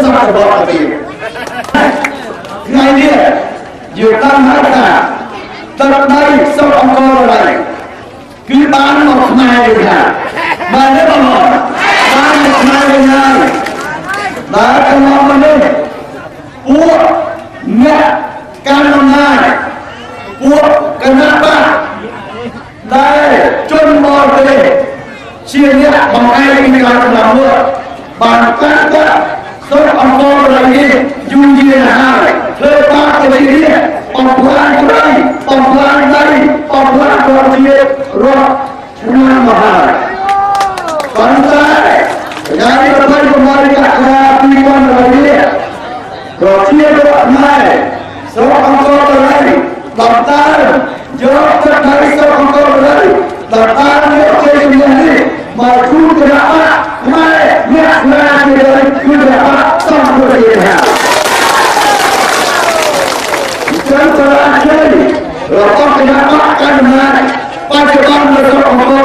សត្វរបស់ទៀតថ្ងៃនេះយើងតាមហើយថាទឹកដីស្រុកអង្គរដីគឺបានមកខ្មែរវិញថាបានទេបងប្អូនបានមកខ្មែរវិញហើយដែលកន្លងមកនេះពួកអ្នកកាន់អំណាចពួកគណៈបកដែលជនបរទេសជាអ្នកបង្អែកពីការកំណត់បានកាត់កាត់ស្រុកអង្គរដីនេះយូរយារហើយធ្វើបាបប្រជារាស្ត្របំផ្លាញព្រៃបំផ្លាញដីបំផ្លាញប្រជារាប់ឆ្នាំមកហើយប៉ុន្តែថ្ងៃ28កក្កដា2020នេះប្រជាពលរដ្ឋខ្មែរស្រុកអង្គរដីដំតើយកទឹកដីស្រុកអង្គរដីដំតើយកជ័យជំនះនេះមកជូនគណៈបកខ្មែរអ្នកណាជាដីគឺគណៈបកសង្គ្រោះជាតិហើយចឹងបរាជ័យរបស់គណៈបកកណ្ដាលអំណាចបច្ចុប្បន្ននៅស្រុកអង្គ